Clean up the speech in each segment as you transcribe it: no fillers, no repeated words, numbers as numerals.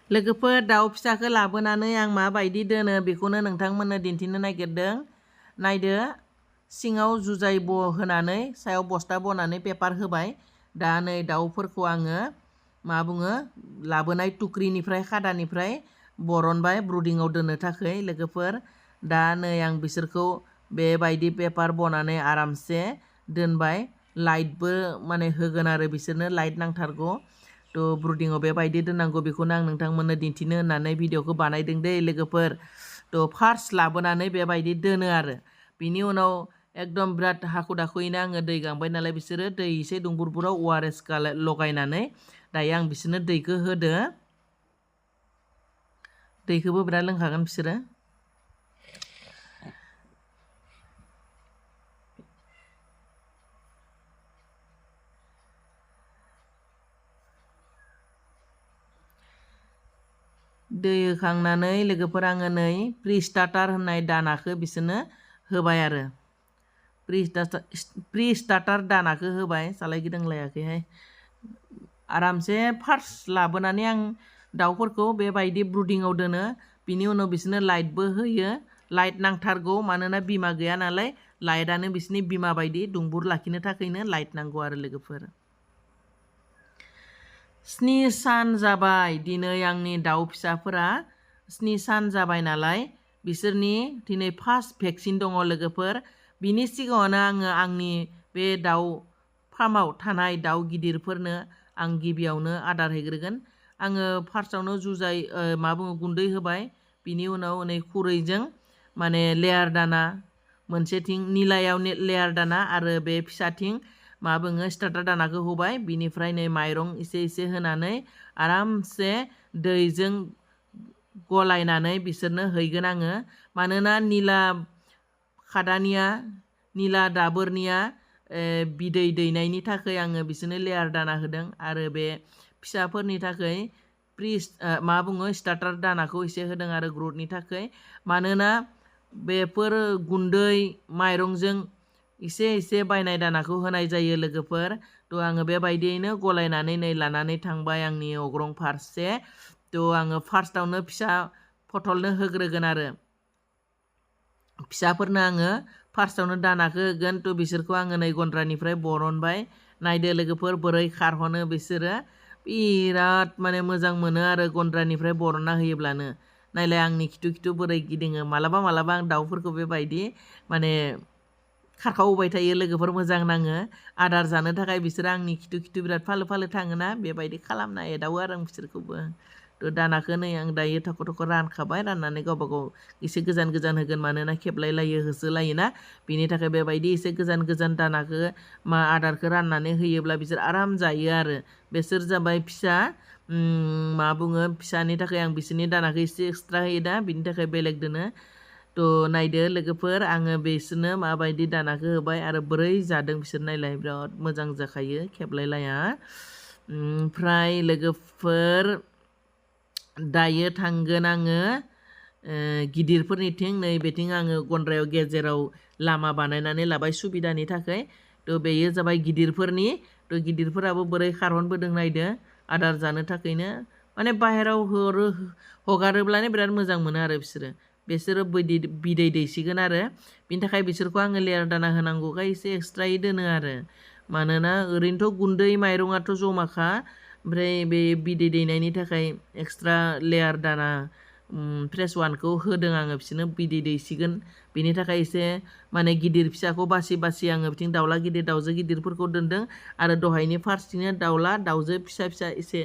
लोगोफोर दाउ फिसाखौ लाबोनानै आं माबायदि दोनो बेखौनो नोंथांमोननो दिन्थिनो नागिरदों। नायदो सिङाव जुजाइ होनानै सायाव बस्ता बनानै पेपार होबाय। दा नै दाउफोरखौ आङो लाबोनाय टुक्रिनिफ्राय खादानिफ्राय बरनबाय ब्रुडिंआव दोननो थाखाय लोगोफोर। दा नै आं बिसोरखौ बेबायदि पेपार बनानै आरामसे दोनबाय। लाइटबो होगोन आरो बिसोरनो लाइट नांथारगौ। तो ब्रुडिंआव बेबायदि दोननांगौ बेखौनो आं नोंथांमोननो दिन्थिनो होननानै भिडिअखौ बानायदों दे लोगोफोर। तो फार्स्ट लाबोनानै बेबायदि दोनो आरो बिनि उनाव एकदम बिराद हाखु दाखुयैनो आङो दै गांबाय नालाय बिसोरो दै एसे दुंबुरबुराव ORS लगायनानै दायो आं बिसोरनो दैखौ होदो। दैखौबो बिराद लोंखागोन बिसोरो। दै होखांनानै लोगोफोर आङो नै प्रि-स्टार्टार होननाय दानाखौ बिसोरनो होबाय आरो प्रि-स्टार्टार दानाखौ होबाय। सालायगिदिंलायाखैहाय आरामसे फार्स्ट लाबोनानै आं दाउफोरखौ बेबायदि ब्रुडिंआव दोनो। बिनि उनाव बिसोरनो लाइटबो होयो। लाइट नांथारगौ मानोना बिमा गैया नालाय लाइटआनो बिसोरनि बिमा बायदि दुंबुर लाखिनो थाखायनो लाइट नांगौ आरो लोगोफोर। 7 सान जाबाय दिनै आंनि दाउ फिसाफोरा 7 सान जाबाय नालाय बिसोरनि दिनै फार्स्ट भेक्सिन दङ लोगोफोर। बिनि सिगाङावनो आङो आंनि बे दाउ फार्माव थानाय दाउ गिदिरफोरनो आं गिबियावनो आदार हैग्रोगोन। आङो फार्स्टआवनो जुजाइ गुन्दै होबाय। बिनि उनाव नै खुरैजों लेयार दाना मोनसेथिं निलायाव लेयार दाना आरो बे फिसाथिं स्टार्टार दानाखौ होबाय। बिनिफ्राय नै माइरं एसे एसे होनानै आरामसे दैजों गलायनानै बिसोरनो हैगोन आङो। मानोना निला दाबोरनिया बिदै दैनायनि थाखाय आङो बिसोरनो लेयार दाना होदों आरो बे फिसाफोरनि थाखाय स्टार्टार दानाखौ एसे होदों आरो ग्रथनि थाखाय। मानोना बेफोर गुन्दै माइरंजों एसे एसे बायनाय दानाखौ होनाय जायो लोगोफोर। तो आङो बेबायदियैनो गलायनानै नै लानानै थांबाय आंनि अग्रं फारसे। तो आङो फार्स्टआवनो फिसा फटलनो होग्रोगोन आरो फिसाफोरनो आङो फार्स्टआवनो दानाखौ होगोन। तो बिसोरखौ आङो नै गन्द्रानिफ्राय बरनबाय। नायदो लोगोफोर बोरै खारहनो बिसोरो बिराद मोजां मोनो आरो गन्द्रानिफ्राय बरनना होयोब्लानो। नायलाय आंनि खिथु खिथु बोरै गिदिङो। मालाबा मालाबा आं दाउफोरखौ बेबायदि खारखावबाय थायो लोगोफोर मोजां नाङो। आदार जानो थाखाय बिसोरो आंनि खिथु खिथु बिराद फालो फालो थाङोना बेबायदि खालामना एदावो आरो आं बिसोरखौबो। तो दानाखौ नै आं दायो थख' थख' रानखाबाय। राननानै गावबा गाव एसे गोजान गोजान होगोन मानोना खेबलायलायो होसोलायोना। बिनि थाखाय बेबायदि एसे गोजान गोजान दानाखौ आदारखौ राननानै होयोब्ला बिसोर आराम जायो आरो। बिसोर जाबाय फिसा फिसानि थाखाय आं बिसोरनि दानाखौ एसे एक्सट्रा होयो दा बिनि थाखाय बेलेग दोनो। तो नायदो लोगोफोर आङो बिसोरनो माबायदि दानाखौ होबाय आरो बोरै जादों बिसोर नायलाय बिराद मोजां जाखायो खेबलायलाया। ओमफ्राय लोगोफोर दायो थांगोन आङो गिदिरफोरनिथिं। नै बेथिं आङो गन्द्रायाव गेजेराव लामा बानायनानै लाबाय सुबिदानि थाखाय। तो बेयो जाबाय गिदिरफोरनि। तो गिदिरफोराबो बोरै खारहनबोदों नायदो आदार जानो थाखायनो। बाहेराव हगारोब्लानो बिराद मोजां मोनो आरो बिसोरो बिदै दैसिगोन आरो बिनि थाखाय बिसोरखौ आङो लेयार दाना होनांगौखाय एसे एक्सट्रायै दोनो आरो। मानोना ओरैनोथ' गुन्दै माइरङाथ' जमाखा। ओमफ्राय बे बिदै दैनायनि थाखाय एक्सट्रा लेयार दाना फ्रेस वानखौ होदों आङो बिसोरनो बिदै दैसिगोन। बिनि थाखाय एसे गिदिर फिसाखौ बासि बासि आङो बिथिं दाउला गिदिर दाउजो गिदिरफोरखौ दोनदों आरो दहायनि फार्स्टथिंनो दाउजो फिसा फिसा एसे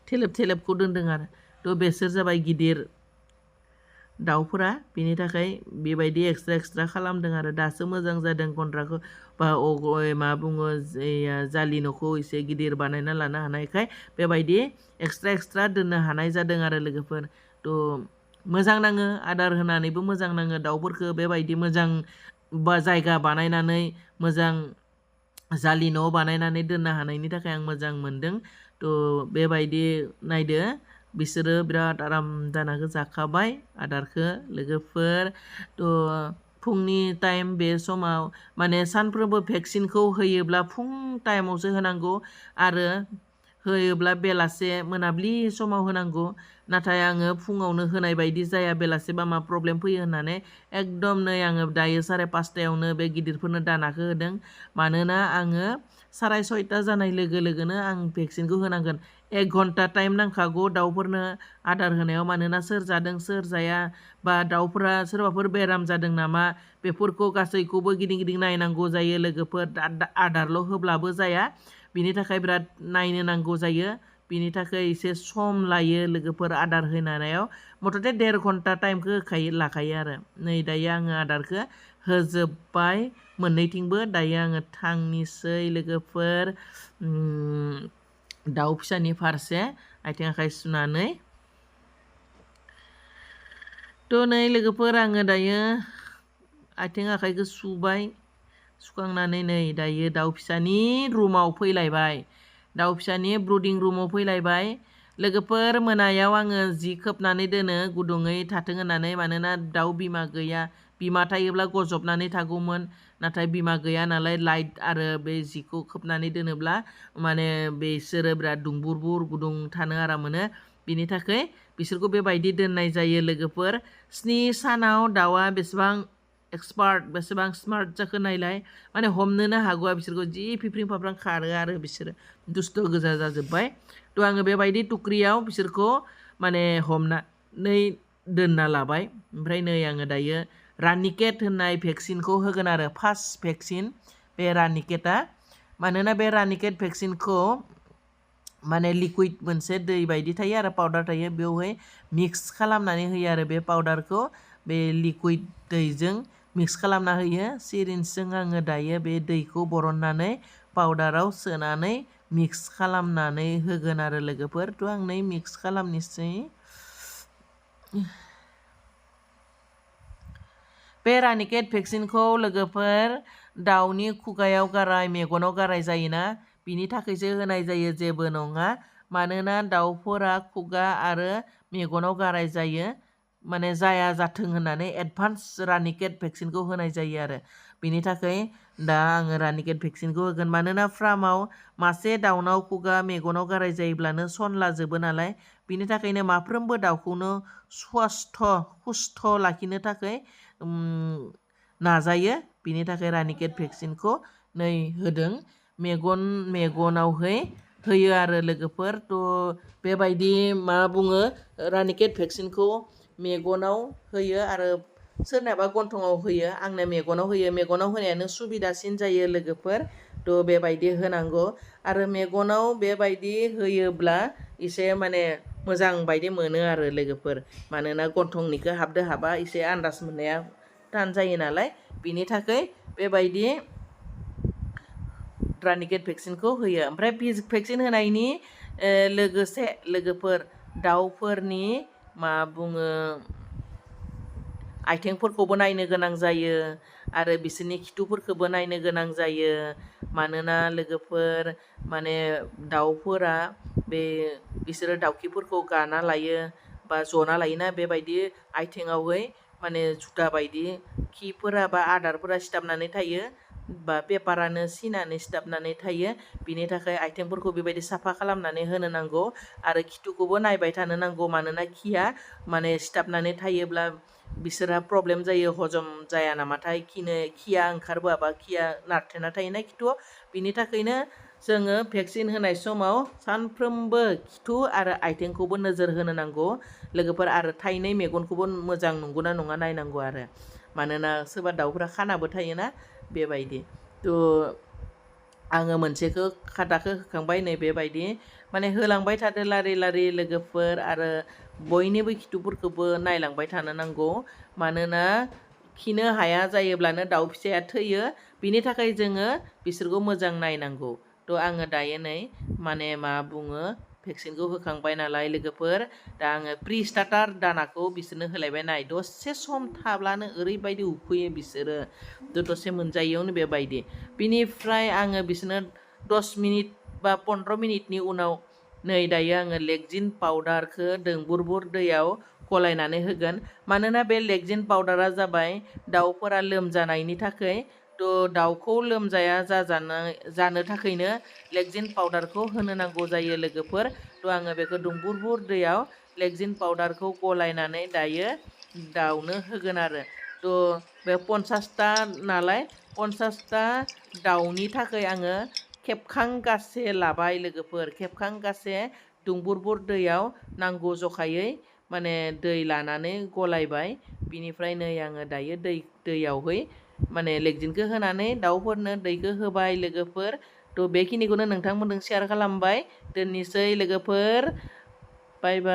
थेलेब थेलेबखौ दोनदों आरो। तो बेसोर जाबाय गिदिर दाउफोरा बिनि थाखाय बेबायदि एक्सट्रा एक्सट्रा खालामदों आरो। दासो मोजां जादों गन्द्राखौ जालि न'खौ एसे गिदिर बानायना लानो हानायखाय बेबायदि एक्सट्रा एक्सट्रा दोननो हानाय जादों आरो लोगोफोर। तो मोजां नाङो आदार होनानैबो मोजां नाङो दाउफोरखौ बेबायदि मोजां जायगा बानायनानै मोजां जालि न' बानायनानै दोननो हानायनि थाखाय आं मोजां मोनदों। तो बेबायदि नायदो बिसोरो बिराद आराम दानाखौ जाखाबाय आदारखौ लोगोफोर। तो फुंनि टाइम बे समाव सानफ्रोमबो भेक्सिनखौ होयोब्ला फुं टाइमावसो होनांगौ आरो होयोब्ला बेलासे मोनाबिलि समाव होनांगौ नाथाय आङो फुङावनो होनाय बायदि जाया बेलासेबा मा प्रब्लेम फैयो होननानै एकदम नै आङो दायो 5:30 बे गिदिरफोरनो दानाखौ होदों मानोना आङो 6:30 जानाय लोगो लोगोनो आं भेक्सिनखौ होनांगोन 1 घन्टा टाइम नांखागौ दाउफोरनो आदार होनायाव मानोना सोर जादों सोर जाया बा दाउफोरा सोरबाफोर बेराम जादों नामा बेफोरखौ गासैखौबो गिदिं गिदिं नायनांगौ जायो लोगोफोर आदारल' होब्लाबो जाया बिनि थाखाय बिराद नायनो नांगौ जायो बिनि थाखाय एसे सम लायो लोगोफोर आदार होनायाव मथथे 1.5 घन्टा टाइमखौ लाखायो आरो नै दायो आङो आदारखौ होजोब्बाय मोननैथिंबो दायो आङो थांनिसै लोगोफोर दाउ फिसानि फारसे आथिं आखाइ सुनानै थ' नै लोगोफोर आङो दायो आथिं आखाइखौ सुबाय सुखांनानै नै दायो दाउ फिसानि रुमाव फैलायबाय दाउ फिसानि ब्रुडिं रुमाव फैलायबाय लोगोफोर मोनायाव आङो जि खोबनानै दोनो गुदुङै थाथों होननानै मानोना दाउ बिमा गैया बिमा थायोब्ला गजबनानै थागौमोन नाथाय बिमा गैया नालाय लाइट आरो बे जिखौ खोबनानै दोनोब्ला माने बिसोरो बिराद दुंबुर गुदुं थानो आराम मोनो बिनि थाखाय बिसोरखौ बेबायदि दोननाय जायो लोगोफोर 7 सानाव दाउआ बेसेबां एक्सपार्ट बेसेबां स्मार्ट जाखो नायलाय माने हमनोनो हागौआ बिसोरखौ जि फिफ्रिं फाफ्रां खारो आरो बिसोरो दुस्थ' गोजा जाजोब्बाय थ' आङो बेबायदि टुक्रियाव बिसोरखौ माने हमनानै दोनना लाबाय ओमफ्राय नै आङो दायो रानिकेट होननाय भेक्सिनखौ होगोन आरो फार्स्ट भेक्सिन बे रानिकेटआ मानोना बे रानिकेट भेक्सिनखौ माने लिकुइड मोनसे दै बायदि थायो आरो पाउडार थायो बेवहाय मिक्स खालामनानै होयो आरो बे पाउडारखौ बे लिकुइड दैजों मिक्स खालामना होयो सिरिन्जजों आङो दायो बे दैखौ बरननानै पाउडाराव सोनानै मिक्स खालामनानै होगोन आरो लोगोफोर थ' आं नै मिक्स खालामनोसै बे रानिकेट भेक्सिनखौ लोगोफोर दाउनि खुगायाव गाराय मेगनाव गाराय जायोना बिनि थाखायसो होनाय जायो जेबो नङा मानोना दाउफोरा खुगा आरो मेगनाव गाराय जायो माने जाया जाथों होननानै एडभान्स रानिकेट भेक्सिनखौ होनाय जायो आरो बिनि थाखाय दा आङो रानिकेट भेक्सिनखौ होगोन मानोना फार्माव मासे दाउनाव खुगा मेगनाव गाराय जायोब्लानो सनलाजोबो नालाय बिनि थाखायनो माफ्रोमबो दाउखौनो सुस्थ' लाखिनो थाखाय नाजायो बिनि थाखाय रानिकेट भेक्सिनखौ नै होदों मेगनावहाय होयो आरो लोगोफोर थ' बेबायदि मा बुङो रानिकेट भेक्सिनखौ मेगनाव होयो आरो सोरनाबा गन्थङाव होयो आंनो मेगनाव होयो मेगनाव होनायानो सुबिदासिन जायो लोगोफोर थ' बेबायदि होनांगौ आरो मेगनाव बेबायदि होयोब्ला एसे माने मोजां बायदि मोनो आरो लोगोफोर मानोना गन्थंनिखौ हाबदो हाबा एसे आन्दाज मोननाया थान जायो नालाय बिनि थाखाय बेबायदि रानिकेट भेक्सिनखौ होयो ओमफ्राय भेक्सिन होनायनि लोगोसे लोगोफोर दाउफोरनि मा बुङो आथिंफोरखौबो नायनो गोनां जायो आरो बिसोरनि खिथुफोरखौबो नायनो गोनां जायो मानोना लोगोफोर माने दाउफोरा बिसोरो दाउखिफोरखौ गाना लायो बा जना लायोना बेबायदि आथिङावहाय माने जुथा बायदि खिफोरा बा आदारफोरा सिथाबनानै थायो बा पेपारानो सिनानै सिथाबनानै थायो बिनि थाखाय आथिंफोरखौ बेबायदि साफा खालामनानै होनो नांगौ आरो खिथुखौबो नायबाय थानो नांगौ मानोना खिया माने सिथाबनानै थायोब्ला बिसोरहा प्रब्लेम जायो हजम जाया नामाथाय खिया ओंखारबोआबा खिया नारथेना थायोना खिथुआव बिनि थाखायनो जोङो भेक्सिन होनाय समाव सानफ्रोमबो खिथु आरो आथिंखौबो नोजोर होनो नांगौ लोगोफोर आरो थाइनै मेगनखौबो मोजां नंगौना नङा नायनांगौ आरो मानोना सोरबा दाउफ्रा खानाबो थायोना बेबायदि थ' आङो मोनसेखौ खादाखौ होखांबाय नै बेबायदि माने होलांबाय थादो लारि लारि लोगोफोर आरो बयनिबो खिथुफोरखौबो नायलांबाय थानो नांगौ मानोना खिनो हाया जायोब्लानो दाउ फिसाया थैयो बिनि थाखाय जोङो बिसोरखौ मोजां नायनांगौ थ' आङो दायो नै माने मा बुङो भेक्सिनखौ होखांबाय नालाय लोगोफोर दा आङो प्रि स्टार्टार दानाखौ बिसोरनो होलायबाय नाय दसे सम थाब्लानो ओरैबायदि उखैयो बिसोरो दसे मोनजायैयावनो बेबायदि बिनिफ्राय आङो बिसोरनो 10 मिनिट बा 15 मिनिटनि उनाव नै दायो आङो लेक्जिन पाउडारखौ दोंबुर दैयाव गलायनानै होगोन मानोना बे लेक्जिन पाउडारा जाबाय दाउफोरा लोमजानायनि थाखाय दाउखौ लोमजाया जानो थाखायनो लेक्जिन पाउडारखौ होनो नांगौ जायो लोगोफोर। आङो बेखौ दुंबुर दैयाव लेक्जिन पाउडारखौ गलायनानै दायो दाउनो होगोन आरो। बे 50ता नालाय 50ता दाउनि थाखाय आङो खेबखांगासे लाबाय लोगोफोर, खेबखांगासे दुंबुर दैयाव नांगौ जखायै माने दै लानानै गलायबाय। बिनिफ्राय नै आङो दायो दैयावहै माने लेक्जिनखौ होनानै दाउफोरनो दैखौ होबाय लोगोफोर। बेखिनिखौनो नोंथांमोनजों शेयार खालामबाय। दोननोसै लोगोफोर, बाय बाय।